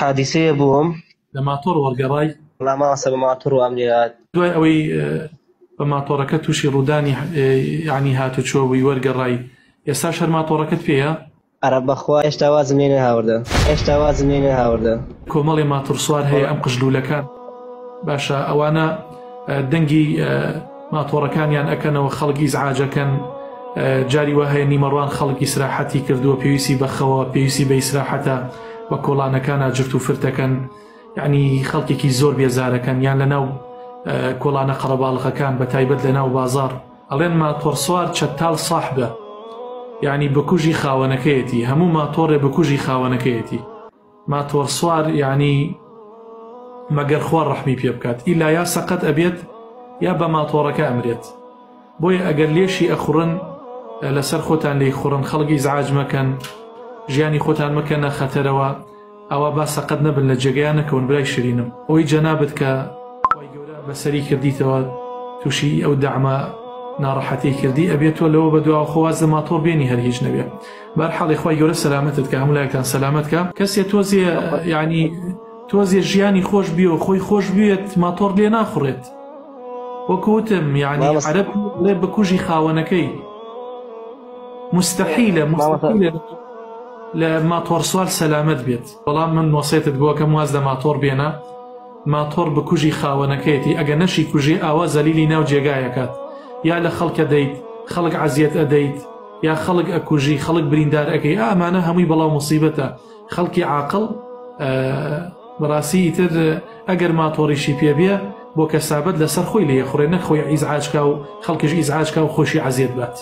حادیسەیە بووم. لە ماتۆڕ وەرگەڕای؟ وەڵا مامۆستا بە ماتۆڕ وام لێهات. دوای ئەوەی بە ماتۆڕەکە تووشی ڕوودانی یانی هاتوچۆ بووی وەرگەڕای ئێستاش هەر ماتۆڕەکەت پێیە؟ ئەرە بەخوا هێشتا وازم لێ نەهاوردە هێشتا وازم لێ نەهاوردە. کۆمەڵێ ماتۆڕسوار هەیە ئەم قژلولەکان باشە ئەوانە دەنگی ماتۆڕەکانیان ئەکەنەوە خەڵک ئیزعاجەکەن جاری وا هەیە نیمەڕوان خەڵک ئیسراحەتی کردووە پێویستی بەخەوە پێویستی بە ئیسراحەتە بە کۆڵانەکانا جرت و فرتەکەن یعنی خەڵکێکی زۆر بێزارەکەن یان لەناو کۆڵانە قەرەباڵغەکان بە تایبەت لەناو بازاڕ ئەڵێن ماتۆڕسوار چەتاڵ ساحبە یعنی بکوژی خاوەنەکەیەتی هەموو ماتۆڕێ بکوژی خاوەنەکەیەتی ماتۆڕسوار یعنی مەگەر خوا ڕەحمی پێ بکات ئیلا یا سەقەت ئەبێت یا بە ماتۆڕەکە ئەمرێت بۆیە ئەگەر لێشی ئەخوڕن لەسەر خۆتان لێی خوڕن خەڵک ئیزعاج مەکەن ژیانی خۆتان مەکەنە خەتەرەوە ئەوا با سەقەت نەبن لە جێگەیا نەکەون برای شیرینم ئەوەی جەنابت کە خوای گەورە بەسەری کردیتەوە توشی ئەو دەعمە ناڕەحەتەی کردی ئەبێ تۆ لەوە بەدواوە خۆ واز لە ماتۆڕ بێنی هەر هیچ نەبێ بەرحاڵی خوای گەورە سەلامەتت کە هەموو لایەکتان سەلامەت کە کەسێ تۆزێ یعنی تۆزێ ژیانی خۆش بیە و خۆی خۆش بوێت ماتۆڕ لێ ناخوڕێت وەکو وتم یعنی عەرەب بڵێ بکوژی خاوەنەکەی مستحیلە مستحیلە لە ماتۆڕ سوار سەلامەت بێت بەڵام من وەسێتت بۆکەم واز لە ماتۆڕ بێنە ماتۆڕ بکوژی خاوەنەکەیەتی ئەگە نەشی کوژێ ئاوا زەلیلی ناو جێگایەکات یا لە خەڵکە دەیت خەڵک عەزیەت ئەدەیت یا خەڵک ئەکوژی خەڵک بریندار ئەکەی ئامانە هەمووی بەڵاو مصیبەتە خەڵکی عاقڵ بەڕاستی ئیتر ئەگەر ماتۆڕیشی پێ بێ بۆ کەسابەت لەسەر خۆی لێ خوڕێ نەک خۆی ئیزعاج کا و خەڵکیش ئیزعاج کا و خۆشی عەزێت بات.